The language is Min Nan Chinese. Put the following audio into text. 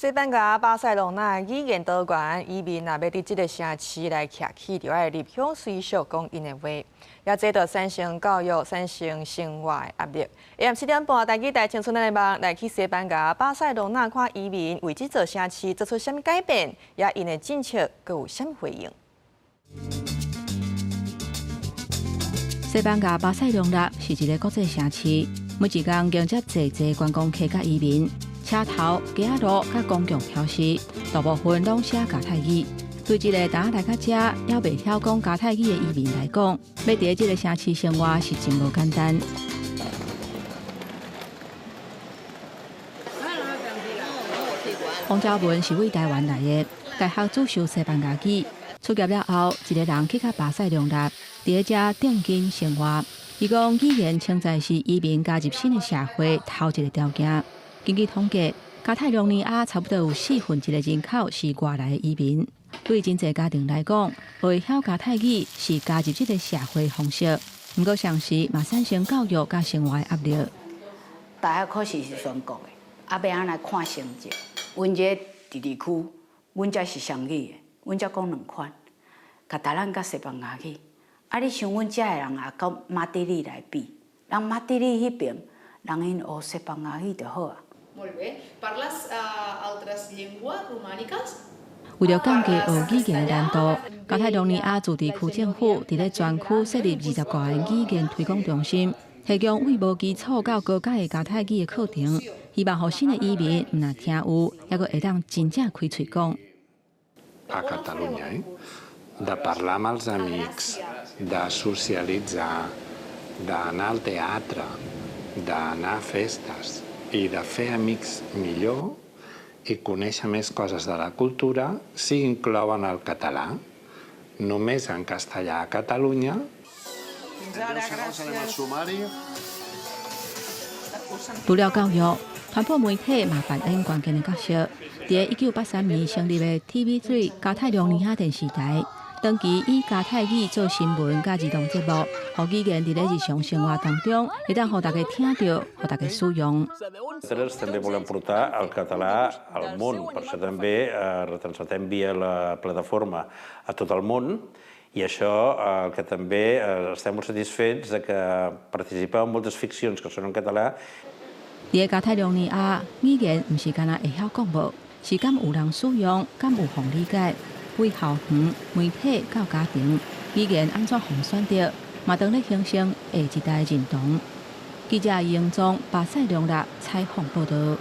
西班牙巴塞隆納語言多元，移民若欲佇這个城市來徛起，就愛入鄉隨俗講𪜶的話，也這就產生教育、產生生活的壓力。下暗7點半，台語台青春的夢來去西班牙巴塞隆納看移民為這座城市做出啥物改變，也𪜶的政策閣有啥物回應？西班牙巴塞隆納是一个國際城市，每一工迎接濟濟觀光客佮移民。車頭、街仔路佮公共標識，大部分攏寫加泰語。對這个剛來到遮猶袂曉講加泰語的移民來講，欲佇這个城市生活是真無簡單。黃昭文是對台灣來的，大學主修西班牙語。出業了後，一個人去到巴塞隆納，佇遮定根生活。伊講語言潛在是移民加入新的社會頭一个條件。根據統計，加泰隆尼亞差不多有四分一个人口是外來的移民。對真濟家庭來講，會曉加泰語是加入這个社會方式。毋過，同時嘛產生教育佮生活的壓力。大學考試是全國的，啊，欲按怎來看成績？阮這自治區，阮這是雙語的，阮這講兩款，加達蘭佮西班牙語。啊，你像阮遮的人啊，佮馬德里來比，人馬德里彼爿，人𪜶學西班牙語就好啊。 Parles altres llengües romàniques? 為著降低學語言的難度，加泰隆尼亞自治區政府佇咧全區設立20外个語言推廣中心，提供對無基礎到高階的加泰語的課程，希望予新的移民毋但聽有，猶閣會當真正開喙講。 A Catalunya, eh? De parlar amb els amics, de socialitzar, d'anar al teatre, d'anar a festes i de fer amics millor i conèixer més coses de la cultura si inclouen el català. Només en castellà a Catalunya. Fins ara, gràcies. 除了教育，傳播媒體嘛扮演關鍵的角色。佇1983年成立的 TV3 加泰隆尼亞電視台，長期以加泰語做新聞佮兒童節目，予語言佇咧日常生活當中，會當予大家聽著，予大家使用。 Nosaltres també volem portar el català al món, per això també retransmetem via la plataforma a tot el món i això que també estem molt satisfets de que participeu en moltes ficcions que són en català. 佇加泰隆尼亞，語言毋是干焦會曉講無，是敢有人使用，敢有予理解。對校園、媒體到家庭，語言按怎予選擇，嘛當咧形成下一代認同。記者楊宗巴塞隆納採訪報導。